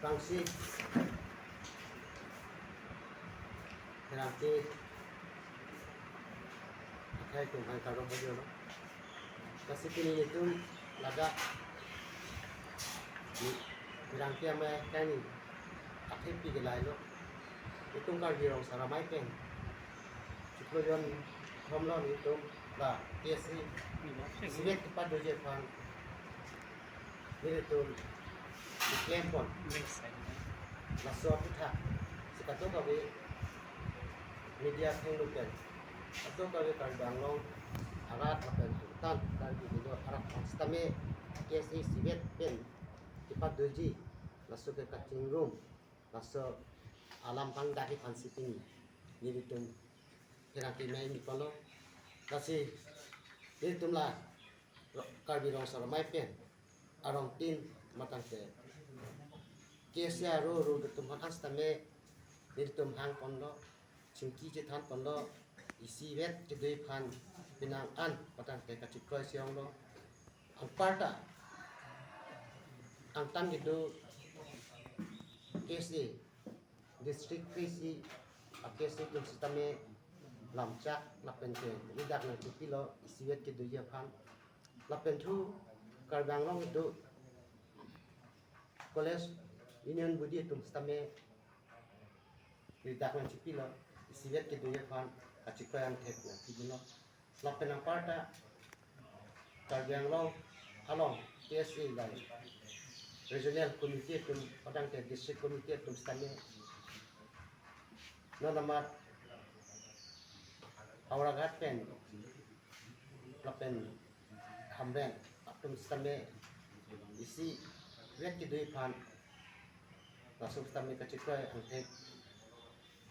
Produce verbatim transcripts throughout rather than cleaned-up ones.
Bangsi pherangke akhai atum aphan kardom pajirlo. Lasi pini itum ladak pherangke amei akhai ni athepi ke lahelo. Itum Karbi Rong Asar Amei pen chiklo jon thomlo, itum la K S A isivet kepadoji aphan nelitum keklem pon. Laso aphuthak si kadokave media athengno pen, kadokave Karbi Anglong arat lapen tan Karbi Anglong arat aphan sitame K S A isivet pen kepadoji laso ke kachingrum, laso alam pangdakji aphan si pini nelitum pherangke amei ni palo. Lasi nelitum la Ro-, Karbi Rong Asar Amei pen arongtin matangte K S A aro aro atum aphan sitame nelitum hang ponlo, chingki chethan ponlo, isivet kedoji aphan penang an matangte kachikroi si onglo. Anparta angtan kedo K S A district K S A, a K S A atum sitame lamchak lapen ke ridak nangchipilo isivet kedoji aphan. Lapen thu Karbi Anglong kedo college union body atum sitame ridak nangchipilo isivet kedoji aphan kachikroi angthek nangpidunlo. Lapen anparta Karbi Anglong along K S A bai regional committee atum, patangte district committee atum sitame non amat Howraghat pen lapen Hamren atum sitame isivet kedoji aphan laso sitame kachikroi angthek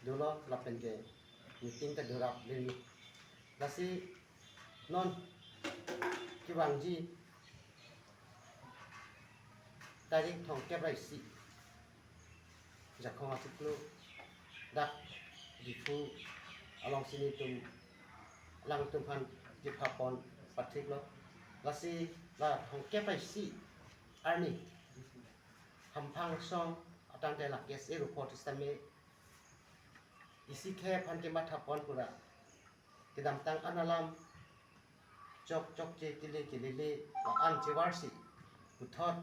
dolo lapen ke meeting ta durap lini. Lasi non kevangji tarik thomkep ra isi Jakhong achiklo dak Diphu alongsi nelitum alangtum aphan kepha pon pathiklo. Lasi la thomkep ra isi arni hamphang asong atangte la K S A ruphot sitame isi khei aphan kematha pon pura kedamtang an alam chok chokche kele kelele la-an chevarsi puthot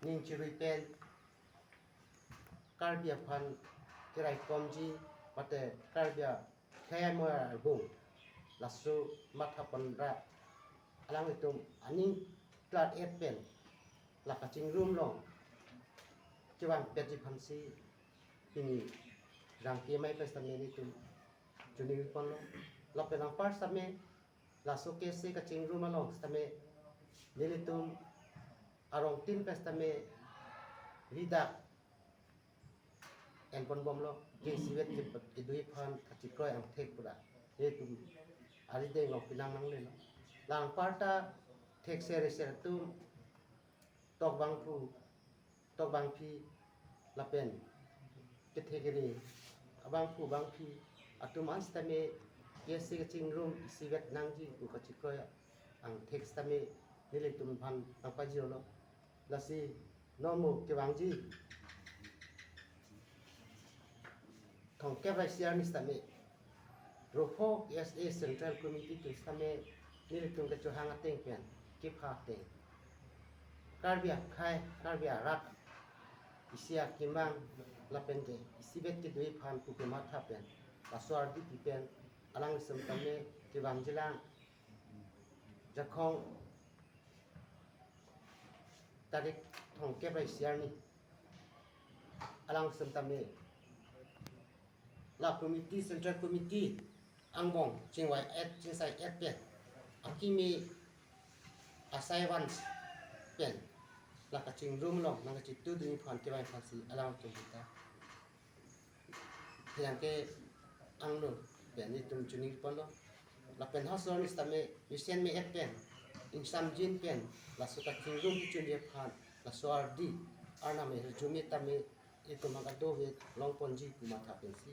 ning chirui pen Karbi aphan keraikomji mate Karbi akhei amoi arbung laso matha pon ra alanglitum aning klar-et pen la kachingrum along kevang petji aphansi pini pherangke amei pen sitame nelitum choningri ponlo. Lapen anpar sitame laso K S A kachingrum along sitame nelitum arongtin pen sitame ridak en pon bomlo, ke isivet ke, kedoji aphan kachikroi angthek pura nelitum arideng along pinang nanglelo. La anparta thekser eser atum, tokbangphu tokbangphi lapen kethe kere abangphu bangphi atum an sitame K S A kachingrum isivet nangji pu kachikroi angthek sitame nelitum aphan nangpajirlo. Lasi non mo kevangji thomkep ra isi arni sitame ruphot K S A Central Committee atum sitame nelitum kechohang ateng pen kepha ateng Karbi akhei, Karbi arat isi akemang lapen ke isivet kedoji aphan pu kematha pen laso ardi pi pen alang sitame kevangjilang Jakhong tarik thomkep ra isi arni alang sitame la committee, Central Committee angbong chingvai-et chingsai-et pen akimi asai van pen la kachingrum along nangkachitudunji aphan kevang aphansi alangtum ta pherangke angno pen nelitum choningri ponlo. Lapen halaso arni sitame mesen me-et pen, ingsamjin pen laso kachingrum kechunji aphan laso ardi arnam me resume tame itum kadokave long ponji pu matha pensi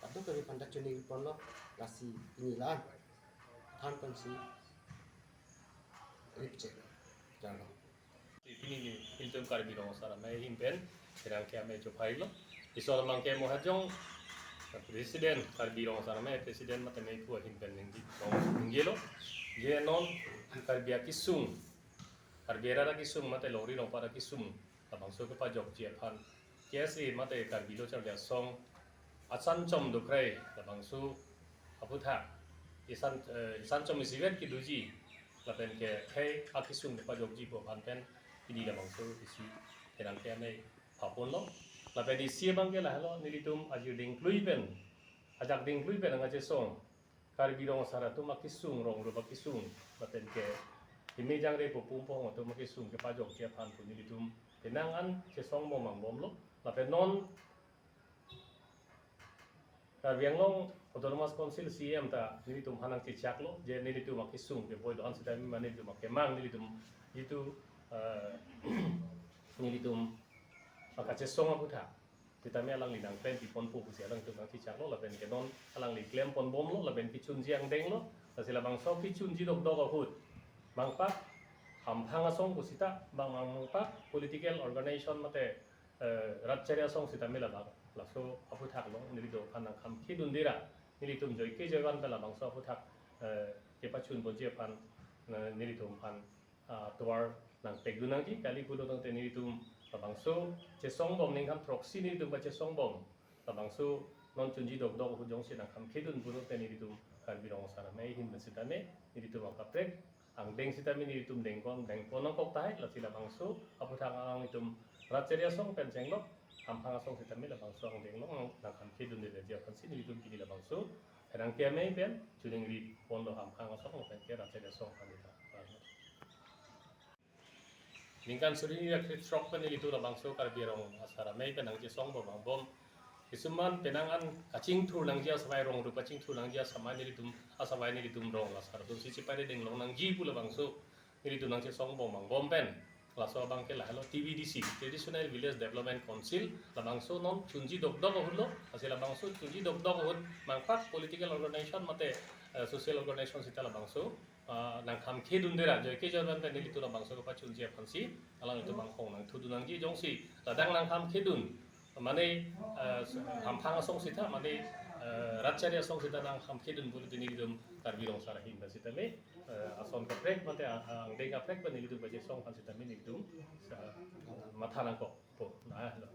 kadokave aphanta choningri ponlo. Lasi pini la-an than pensi ripchek jarlo. Pini ni Itum Karbi Rong Asar Amei ahin pen pherangke amei chophailo. Isor amang ke mohajong President, Karbi Rong Asar Amei President mate meiphu ahin pen ningje, ningjelo. Je non Karbi akesung, Karbi arat akesung mate longri longpat akesung labangso kepajokji aphan K S A mate Karbi Lo Charli Asong asan chom dokrei labangso aputhak isan, eh, isan chom isivet kedoji lapen ke khei akesung kepajokji pu aphan pen pini labangso isi pherangke amei phaponlo. Lapen isi abang ke lahelo, nelitum ajir dingklui pen, ajak dingklui pen nangkachesong Karbi Rong Asar atum akesung, rong rup akesung, lapen ke himi jangre pu pum pong atum akesung kepajokji aphan pu nelitum penang an chesongbom angbomlo. Lapen non Karbi Anglong Autonomous Council C E M ta nelitum aphan nangchechaklo, je nelitum akesung keboi do-an sitame mane nelitum akemang nelitum jitu, eh, nelitum akachesong aputhak sitame alangli nangklem piponpo pusi alangtum nangchechaklo, lapen ke non alangli klemponbomlo, lapen kechunji angdenglo, lasi labangso kechunji dokdok ahut mangpak hamphang asong pu sita, bang mangpak political organization mate, eh, rat chari asong sitame labang laso aputhak along nelitum aphan nangkham khedunde ra nelitum joike joivan pen labangso aputhak, eh, kepachunponji aphan, eh, nelitum aphan, ah, tovar nangpekdun nangji, kali pulo tangte nelitum labangso chesongbom ningkan throksi nelitum kachesongbom labangso non chunji dokdok ahut jongsi nangkham khedun pulote nelitum Karbi Rong Asar Amei ahin pen sitame nelitum akaprek angdeng sitame nelitum dengpon, dengpon nangkok tahai, lasi labangso aputhak alanglitum rat chari asong pen chenglok hamphang asong sitame labangso angdeng along nangkham khedundeji aphansi nelitum pini labangso pherangke amei pen choningriponlo, hamphang asong pen ke rat chari asong aphan ta. Ningkan suri hini ra krethrok pen nelitum labangso Karbi Rong Asar Amei pen nangchesongbom angbom. Kisuman penang an kachingthur nangji asavai, rong rup kachingthur nangji asavai nelitum, asavai nelitum rong asar atumsi cheparedeng long nangji pu labangso nelitum nangchesongbom angbom pen. Laso abang ke lahelo T V D C, Traditional Village Development Council, labangso non chunji dokdok ahutlo, lasi labangso chunji dokdok ahut mangpak political organization mate, eh, social organization sita labangso, ah, nangkham khedunde ra joike joivan pen nelitum labangso kepachunji aphansi alanglitum angkhong nangthudun nangji, jongsi ladak nangkham khedun mane, eh, hamphang asong sita mane, eh, rat chari asong sita nangkham khedun pulote nelitum Karbi Rong Asar ahin pen sitame, eh, ason kaprek mate, ah, angdeng kaprek pen nelitum kachesong aphan sitame nelitum, eh, matha nangkokpo. Nahelo.